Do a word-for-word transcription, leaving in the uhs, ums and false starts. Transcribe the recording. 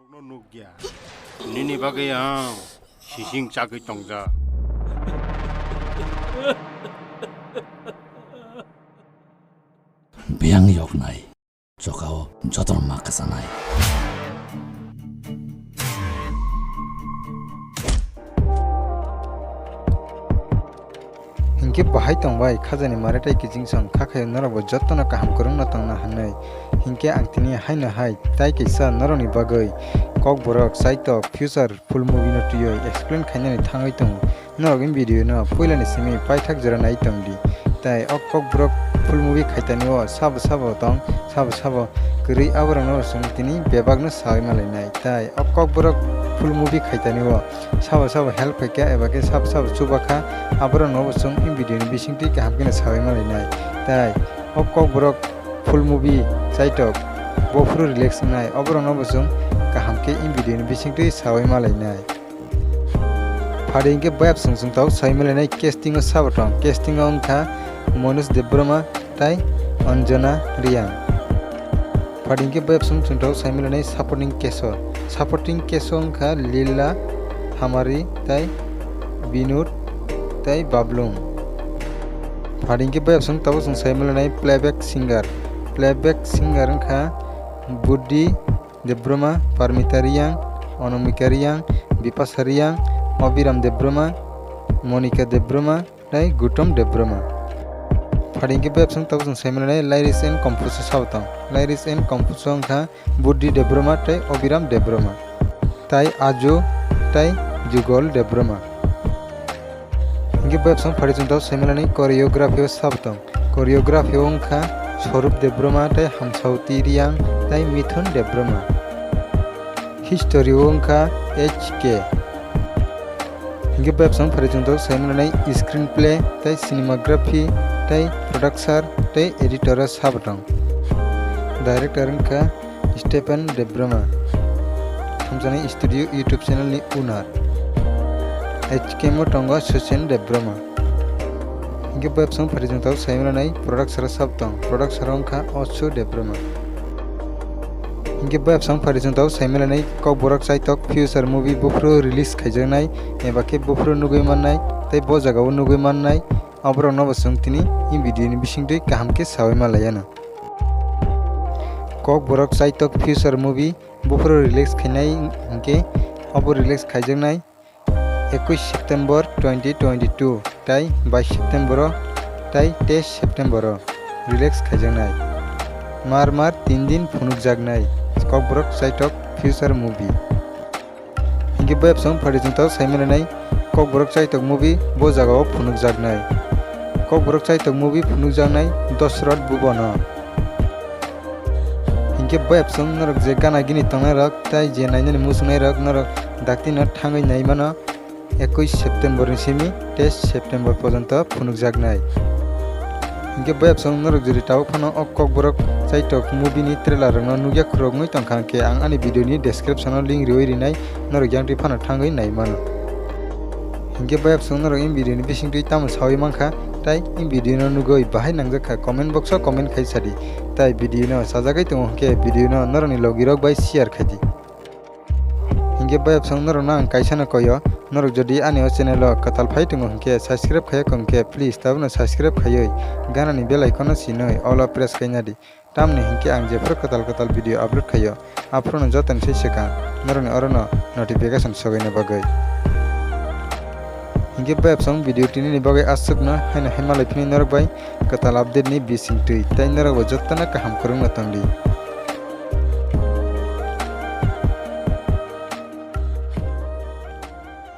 Nini bagwi ang sising chagwi tongjak. Biyang yoknai, chokao jotono ma kwchanai. Hinkhe bahai tongbai khajani mare tei kiching song kha khe norokbo jotono kaham kwrwngno tongna hwnwi. Hinkhe ang tini haino hai tai kaisa norokni bagwi Kokborok Chaitok future full movie no twiwi explain khainani thangwi tongo. Norok in video no puilani simi paithak jora nai tongdi. Tai o Kokborok full movie khaitani o sabo sabo tong, sabo sabo kwrwi aborokno chwng tini bebakno sawi malainai. Tai o Kokborok full movie khaitani o sabo sabo help khaikha eba khe sabo sabo chubakha, aborokno bo chwng in video ni bisingtwi kaham kheno sawi malainai. Tai o Kokborok full movie Chaitok bophuru release wngnai, oborokno bo chwng kaham khe in video ni bisingtwi sawi malainai. Phadi hinkhe bayap song song tau sai malainai casting o sabo tong. Casting o wngkha Manoj Debbarma tai Anjana Reang. Phadi hinkhe bayap song song tau sai malainai supporting cast o. Supporting cast o wngkha Lila Hamari tai Binod tai Bablung. Phadi hinkhe bayap song tau song sai malainai playback singer. Playback singer wngkha Buddi Debbarma, Parmita Reang, Anamika Reang, Bipasa Reang, Abhiram Debbarma, Monika Debbarma, tei Gautam Debbarma. Phadi hinkhe bayap song tabo chwng sai mannai lyrics and compose sabo tong. Lyrics and compose wngkha Buddi Debbarma tei Abhiram Debbarma, tai Ajo tei Jugol Debbarma. Hinkhe bayap song phadi chwng tabo sai mannai choreography o sabo tong. Choreography o wngkha Swarup Debbarma tei Hamsaoti Reang tei Mithun Debbarma. History o wngkha H K. Hinkhe bayap song phadi chwng tabo sai mannai screenplay tei cinematography tei producer tei editor o sabo tong. Director wngkha Stephen Debbarma, Thamsani Studio YouTube channel ni owner. H K mo tongo Susen Debbarma. Hinkhe bayap song phadi chwng tabo sai mannai producer o sabo tong. Producer wngkha Ochu Debbarma. Hinkhe bayap song phadi chwng tabo sai mannai Kokborok Chaitok future movie buphuru release khaijaknai eba khe buphuru nugwi mannai tei bo jagao nugwi mannai, aborokno bo chwng tini in video ni bisingtwi kaham khe sawi malaiya no. Kokborok Chaitok future movie buphuru release khainai hinkhe obo release khaijaknai ekush September twenty twenty-two tai bais September o tai teis September o release khaijaknai. Mar mar tin din phunukjaknai Kokborok Chaitok future movie. Hinkhe bayap song phadi chwng tabo sai mannai Kokborok Chaitok movie bo jagao phunukjaknai. Kokborok Chaitok movie phunukjaknai Dosrot Bhubono. Hinkhe bayap song norok je gana gini tongnai rok tai je nainani muchungnai rok norok daktino thangwi nai mano ekush September ni simi teis September porjonto phunukjaknai. Hinkhe bayap song norok jodi tabuk phano o Kokborok Chaitok movie ni trailer rokno nukya khuroknwi tongkha hinkhe ang ani video ni description o link riwi rinai, norok yang twi phano thangwi nai mano. Hinkhe bayap song norok in video ni bisingtwi tamo sawi mankha tai in video no nugwi bahai nangjakha comment box o comment khai sadi, tai video no sajagwi tongo hinkhe video no norokni logirok bai share khaidi. Hinkhe bayap song norokno ang kaisa no koyo, norok jodi ani o channel o kwtal phai tongo hinkhe subscribe khaiya kho hinkhe please tabukno subscribe khaiwi ganani bell icon no sinwi all o press khaina di. Tamni hinkhe ang jephru kwtal kwtal video upload khaio, aphruno jotoni sai swkang norokni orono notification sogwina bagwi. Hinkhe bayap song video tinini bagwi aswkno haino hai malai phini norok bai kwtal update ni bisingtwi tai norok bo jotono kaham kwrwngno tongdi.